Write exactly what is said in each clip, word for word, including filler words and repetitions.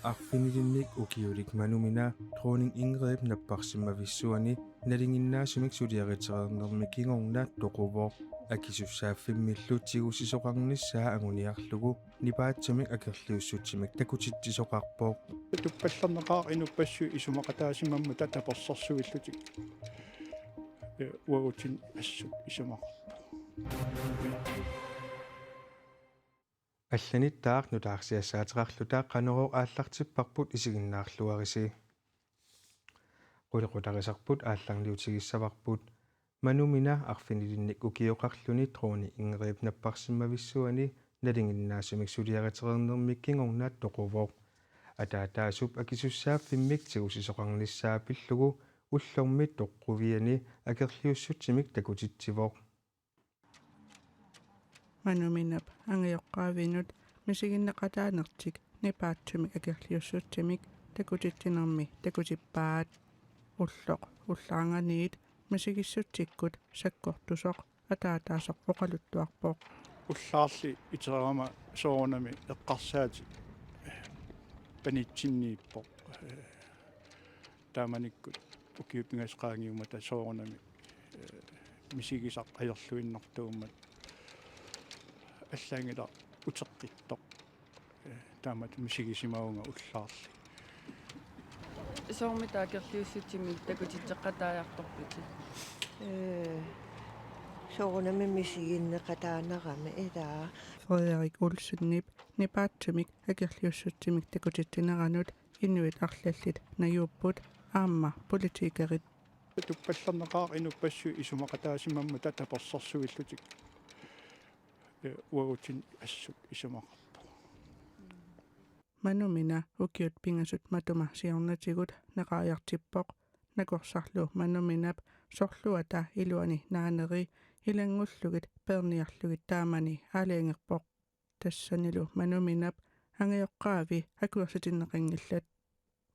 Arfinilinnik ukiulik Manumina Dronning Ingridip napparsimmavissuani nalinginnaasumik suliaritereernermi kingorna toquvoq. Akisussaaffimmillu tigusisoqarnissaa anguniarlugu nipaatsumik akerliussutsimik takutitsisoqarpoq. Tuppallerneqaaq inuppassuit isumaqataasimammata tapersersuillutik. Ee, uagutsinnit assut isumaqarpoq. Allanittaaq nutaarsiassaateqarluta Qanorooq aallartipparput, isiginnaarluarisi. Qulequtarisarput aallarniutigissavarput. Manumina arfinilinnik ukioqarluni Dronning Ingridip napparsimmavissuani nalinginnaasumik suliaritereernermi kingorna toquvoq. Ataataasup akisussaaffimmik tigusisoqarnissaa pillugu ullormi toqquviani akerliussutsimik takutitsivoq. Manuminap angajoqqaavinut misiginneqataanertik nipaatsumik akerliussutsimik takutitsinermi takutippaat. Ulloq ullaarnganiit misigissutsikkut sakkortusoq ataataasoq oqaluttuarpoq. Ullaarli iterama soorunami eqqarsaatit panitsinniippoq. Taamanikkut ukiut pingasut qaangiummata soorunami, ee, misigisaq ajorluinnartuummat allaanngilaq uteqqittoq. Ee, taamatut misigisimavunga ullaarli. Soormita akerliussutsimik takutitseqataajartorpitit? Ee, soorunami misiginneqataanerami ilaa. Frederik Olsenip nipaatsumik akerliussutsimik takutitsineranut inuit arlallit najuupput aamma politikerit. Tuppallerneqaaq inuppassuit isumaqataasimammata tapersersuillutik. Ee, uagutsinnit assut isumaqarpoq. Manumina ukiut pingasut matuma siornatigut neqaajartippoq. Nakorsarlu Manuminap sorluata iluani naaneri ilanngullugit peerniarlugit taamani aalajangerpoq. Tassanilu Manuminap angajoqqaavi akuersitinneqanngillat.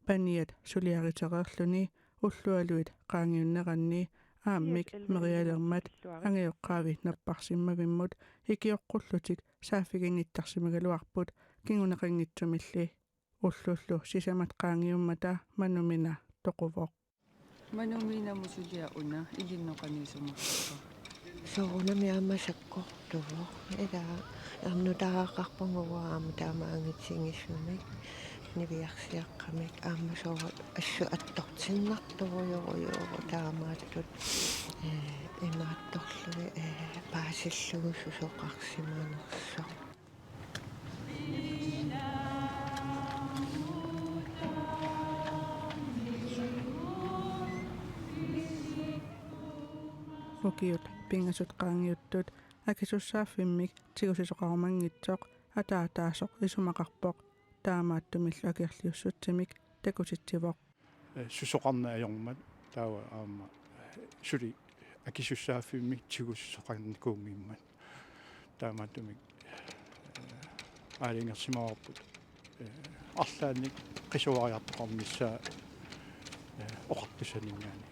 Paniat suliaritereerluni ullualuit qaangiunneranni aammik merialermat angajoqqaavi napparsimmavimmut ikioqqullutik saaffiginnittarsimagaluarput kinguneqanngitsumilli. Ullullu sisamat qaangiummata Manumina toquvoq. Manuminamut suliaq una ilinnut qanoq isumaqarpa? Soorunami aamma sakkortuvoq. Ilaa, ernutaaqarpunga uanga aamma taama angitsigisumik. Niviarsiaqqamik aamma soorlu assut attortinnartorujorujuuvoq taamaattut. Ee, imaattorlugit, ee, paasillugu susoqarsimanersoq. Ukiut pingasut qaangiuttut akisussaaffimmik tigusisoqarumanngitsoq ataataasoq isumaqarpoq. Taamaattumillu akerliussutsimik takutitsivoq. Ee, susoqarneq ajormat taava aamma, ee, suli akisussaaffimmik tigusisoqarnikuunngimmat. Taamaattumik, ee, aalajangersimavarput, ee, arlaannik qisuariartoqarnissaa, ee, oqartussaninngaanniit.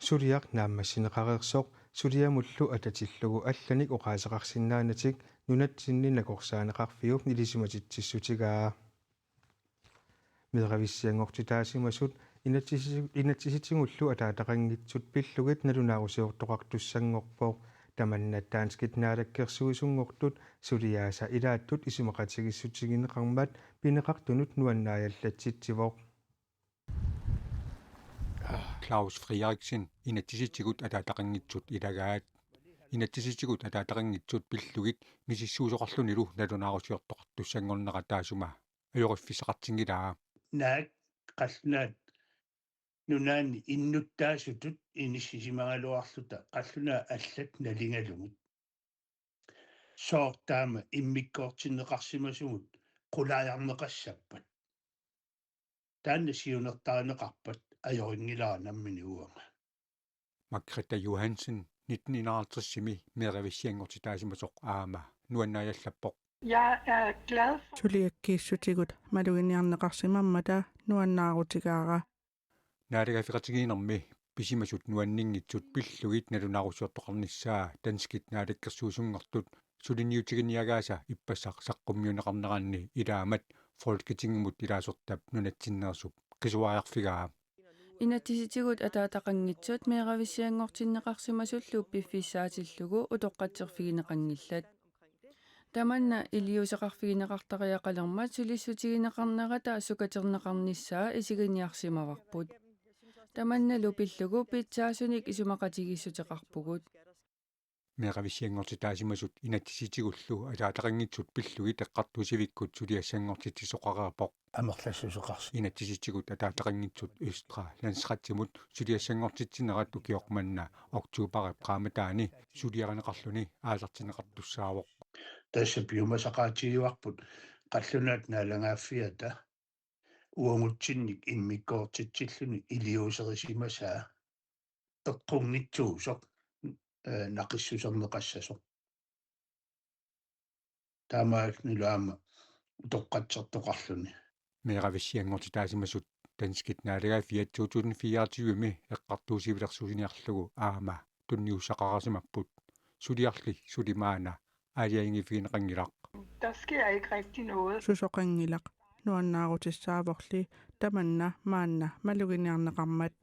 Suliaq naammassineqareersoq suliamullu atatillugu allanik oqaaseqarsinnaanatik nunatsinni nakorsaaneqarfiup ilisimatitsissutigaa. Meeravissianngortitaasimasut inatsisi-, inatsisitigullu ataataqanngitsut pillugit nalunaarusiortoqartussanngorpoq. Tamanna danskit naalakkersuisunngortut suliaasa ilaattut isumaqatigiissutigineqarmat pineqartunut nuannaajallattitsivoq. Claus Frederiksen inatsisitigut ataataqanngitsut ilagaat. Inatsisitigut ataataqanngitsut pillugit misissuisoqarlunilu nalunaarusiortoqartussanngornera taassuma ajoriffissaqartinngilaa. Naak qallunaat nunaanni innuttaasutut inissisimagaluarluta qallunaat allat nalingalugit. Sooq taama immikkoortinneqarsimasumut qulaajarneqassappat? Taanna siunertarineqarpat ajorinngilara nammineq uanga. Margrethe Johansen nitten enoghalvtredsimi meeravissianngortitaasimasoq aamma nuannaajallappoq. Jeg er glad for Suliakkiissutigut maluginiarneqarsimammata nuannaarutigaara. Naalagaaffeqatigiinnermi pisimasut nuanninngitsut pillugit nalunaarusiortoqarnissaa danskit naalakkersuisunngortut suliniutiginiagaasa ippassaq saqqummiunneqarneranni ilaamat Folketingimut ilaasortap nunatsinneersup qisuariarfigaa. Inatsisitigut ataataqanngitsut meeravissianngortinneqarsimasullu piffissaatillugu utoqqatserfigineqanngillat. Tamanna iliuuseqarfigineqartariaqalermat sulissutigineqarnerata sukaterneqarnissaa isiginiarsimavarput. Tamannalu pillugu pitsaasunik isumaqatigiissuteqarpugut. Meeravissianngortitaasimasut inatsisitigullu ataataqanngitsut pillugit eqqartuussivikkut suliassanngortitsisoqareerpoq. Amerlassuseqarsi. Inatsisitigut ataataqanngitsut Østre Landsretimut suliassanngortitsinerat ukioq manna oktoberip qaammataani suliarineqarluni aallartinneqartussaavoq. Tassa piumasaqaatigivarput qallunaat naalagaaffiata uagutsinnik immikkoortitsilluni iliuuserisimasaa eqqunngitsuusoq, eh, naqissuserneqassasoq. Taamaallunilu aamma utoqqatsertoqarluni. Meeravissianngortitaasimasut danskit naalagaaffiat to tusind fireogtyve-mi eqqartuussivilersuiniarlugu aamma tunniussaqarsimapput. Suliarli suli maanna aalajangiiffigineqanngilaq. Der sker ikke rigtig noget. Susoqanngilaq. Nuannaarutissaavorli tamanna maanna maluginiarneqarmat.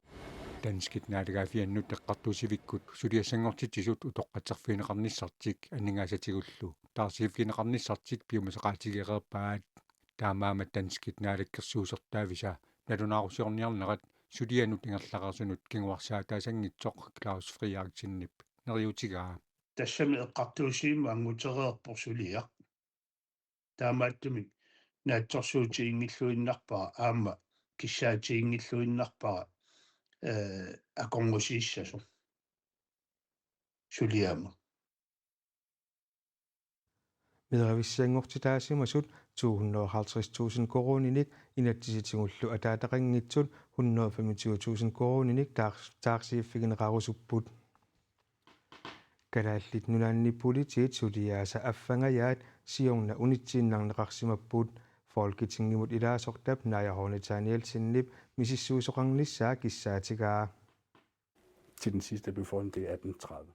Danskit naalagaaffiannut eqqartuussivikkut suliassanngortitsisut utoqqatserfigineqarnissartik aningaasatigullu taarsiiffigineqarnissartik piumasaqaatigereerpaat. Taamaammat danskit naalakkersuisortaavisa nalunaarusiorniarnerat sulianut ingerlareersunut kinguarsaataasanngitsoq Claus Frederiksenip neriuutigaa. Tassami eqqartuussivimmi angutereerpoq suliaq. Taamaattumik naatsorsuutiginngilluinnarpara aamma kissaatiginngilluinnarpara, eh, akornusiissasoq suliamut. Meeravissianngortitaasimasut to hundrede og halvtreds tusind koruuninik inatsisitigullu ataataqanngitsut hundrede og femogtyve tusind koruuninik taar-, taarsiiffigineqarusupput. Kalaallit Nunaanni politiit suliaasa affangajaat siorna unitsiinnarneqarsimapput. Folketingimut ilaasortap Naaja H. Nathanielsenip misissuisoqarnissaa kissaatigaa. Til den sidste, der blev fundet, det er atten tredive.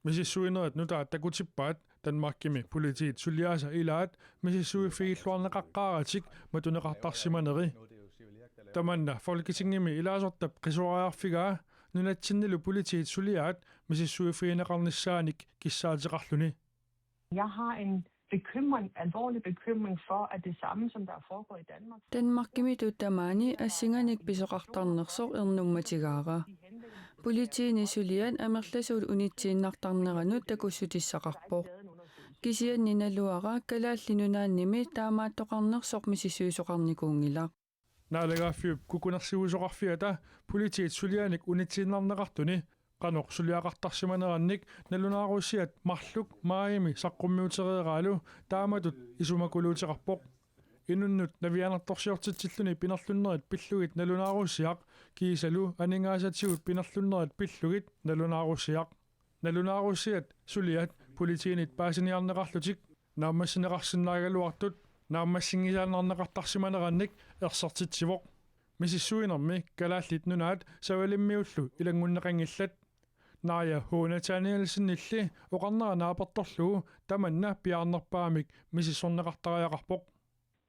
Misissuinerit nutaat takutippaat Danmarkimi politiit suliaasa ilaat misissuiffigilluarneqaqqaaratik matuneqartarsimaneri. Tamanna Folketingimi ilaasortap qisuariarfigaa nunatsinnilu politiit suliaat misissuiffigineqarnissaanik kissaateqarluni. Jeg har en bekymring, alvorlig bekymring for, at det samme, som der er foregået i Danmark. Danmarkimitut tamaani assinganik pisoqartarnersoq ernummatigaara. Politiini suliat amerlasuut unitsiinnartarneranut takussutissaqarpoq. Kisianni naluara Kalaallit Nunaannimi taamaattoqarnersoq misissuisoqarnikuunngilaq. Naalagaaffiup Kukkunersiuisoqarfiata politiit sulianik unitsiinnarneqartuni qanoq suliaqartarsimanerannik nalunaarussiat marluk maajimi saqqummiutereeraalu taamatut isumakuluuteqarpoq. Inunnut navianartorsiortitsilluni pinerlunnerit pillugit nalunaarussiaq kiisalu aningaasatigut pinerlunnerit pillugit nalunaarussiaq. Nalunaarussiat suliat politiinit paasiniarneqarlutik naammassineqarsinnaagaluartut naammassinngisaannarneqartarsimanerannik ersertitsivoq. Misissuinermi Kalaallit Nunaat Savalimmiullu ilanngunneqanngillat. Naaja H. Nathanielsenilli oqarnera naapertorlugu tamanna piaarnerpaamik misissorneqartariaqarpoq.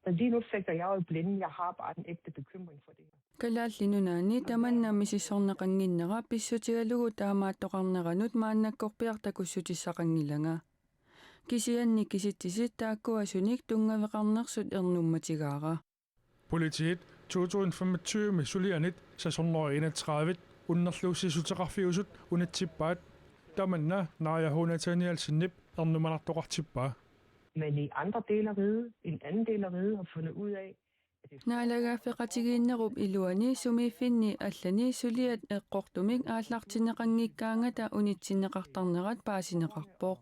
Men lige nu fægter jeg jo i blinde. Jeg har bare den ægte bekymring for det her. Kalaallit Nunaanni tamanna misissorneqannginnera pissutigalugu taamaattoqarneranut maannakkorpiaq takussutissaqanngilanga. Kisianni kisitsisit taakkua sunik tunngaveqarnersut ernummatigaara. Politiit to tusind femogtyve-mi sulianit seks hundrede og enogtredive unnerluussissuteqarfiusut unitsippaat. Tamanna Naaja H. Nathanielsenip ernumanartoqartippaa. Men i andre dele af riget, i en anden del af riget, har fundet ud af, at det er Naalagaaffeqatigiinnerup iluani sumiiffinni allani suliat eqqortumik aallartinneqanngikkaangata unitsinneqartarnerat paasineqarpoq.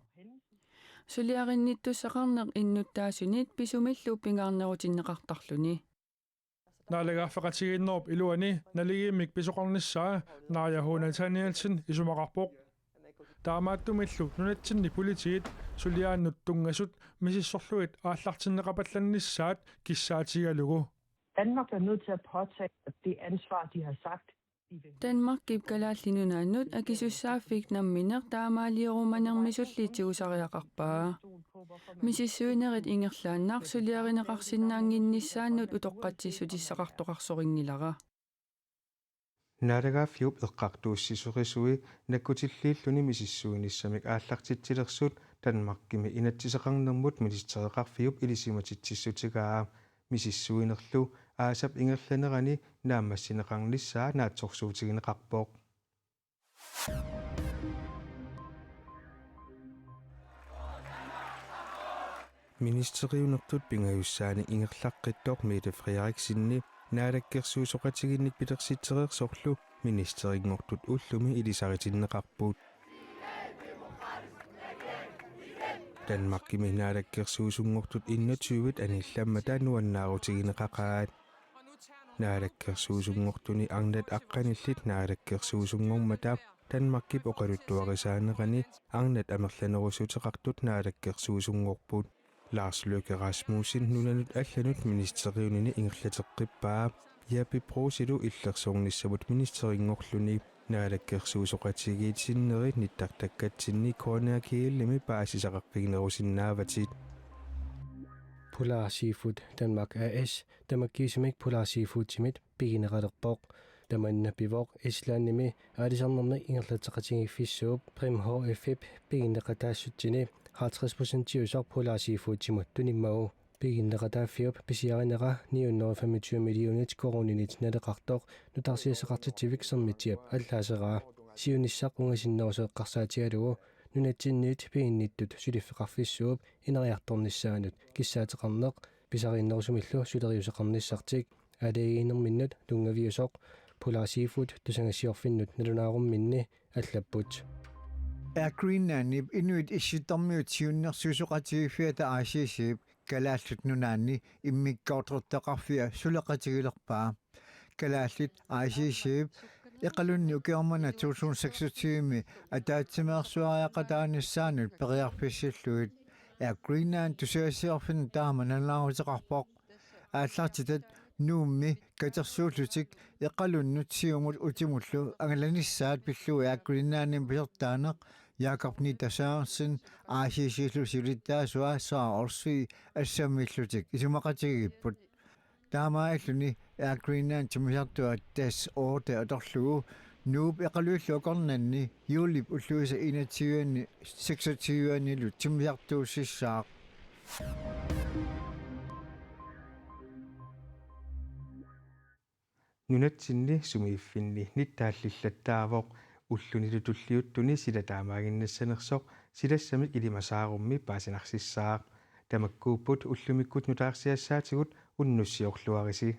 Suliarinnittussaqarneq innuttaasunit pisumillu pingaarnerutinneqartarluni. Naalagaaffeqatigiinnerup iluani naligiimmik pisoqarnissaa Naaja H. Nathanielsen isumaqarpoq. Taamaattumillu nunatsinni politiit suliaannut tunngasut misissorlugit aallartinneqapallannissaat kissaatigalugu. Danmark er nødt til at påtage sig det ansvar, de har sagt. Danmarkip Kalaallit Nunaannut akisussaaffik nammineq taamaaliorumanermisulli tigusariaqarpaa. Misissuinerit ingerlaannaq suliarineqarsinnaannginnissaannut utoqqatsissutissaqartoqarsorinngilara. Naalagaaffiup eqqartuussisorisui nakkutilliilluni misissuinissamik aallartitsilersut Danmarkimi inatsiseqarnermut ministereqarfiup ilisimatitsissutigaa. Misissuinerlu aasap ingerlanerani naammassineqarnissaa naatsorsuutigineqarpoq. Ministeriunertut pingajussaanik ingerlaqqittoq Mette Frederiksenip naalakkersuisoqatigiinnik pilersitsereersorlu ministerinngortut ullumi ilisaritinneqarput. Danmarkimi naalakkersuisunngortut enogtyvit anillammata nuannaarutigineqaqaat. Naalakkersuisunngortuni arnat aqqanillit naalakkersuisunngormata Danmarkip oqaluttuarisaanerani arnat amerlanerussuteqartut naalakkersuisunngorput. Lars Løkke Rasmussen nunanut allanut ministeriunini ingerlateqqippaa. Jeppe Bruusilu illersornissamut ministerinngorluni. Naalakkersuisoqatigiit sinneri nittartakkatsinni K N R G L-imi paasisaqarfiginerusinnaavatit. Polar Seafood Danmark A/S tamakkiisumik Polar Seafoodimit pigineqalerpoq. Tamanna pivoq Islandimi aalisarnermik ingerlatseqatigiiffissuup Brim H F-ip piginneqataassutsini halvtreds procentiusoq Polar Seafoodimut tunimmagu. Piginneqataaffiup pisiarinera ni hundrede og femogtyve millionit koruuninit naleqartoq nutaarsiassaqartitsivik Sermitsiap allaaseraa. Siunissaq ungasinnerusoq eqqarsaatigalugu nunatsinniit piginnittut suliffeqarfissuup ineriartornissaanut kissaateqarneq pisariinnerusumillu suleriuseqarnissartik aalajangiinerminnut tunngaviusoq Polar Seafood tusagassiorfinnut nalunaarumminni allapput. Air Greenlandip inuit issittormiut siunnersuisoqatigiiffiata I C C-p Kalaallit Nunaanni immikkoortortaqarfia suleqatigilerpaa. Kalaallit I C C-p Iqalunni ukioq manna to tusind seksogtyve-mi ataatsimeersuariaqataanissaanut periarfissillugit Air Greenland tusagassiorfinnut taama nalunaaruteqarpoq. Aallartitat Nuummi katersuullutik Iqalunnut siumut utimullu angalanissaat pillugu Air Greenlandimi pisortaaneq Jakob Nitter Sørensen I C C-lu siulittaasua Sara Olsvig assammillutik isumaqatigiipput. Taamaalilluni Air Greenland timmisartua Das otte atorlugu Nuup Iqaluillu akornanni juulip ulluisa enogtyve-ni seksogtyve-nilu timmisartuussissaaq. Nunatsinni sumiiffinni nittaallillattaavoq, ullunilu tulliuttuni sila taamaaginnassanersoq silassamik ilimasaarummi paasinarsissaaq. Tamakkuupput ullumikkut nutaarsiassaatigut, unnussiorluarisi.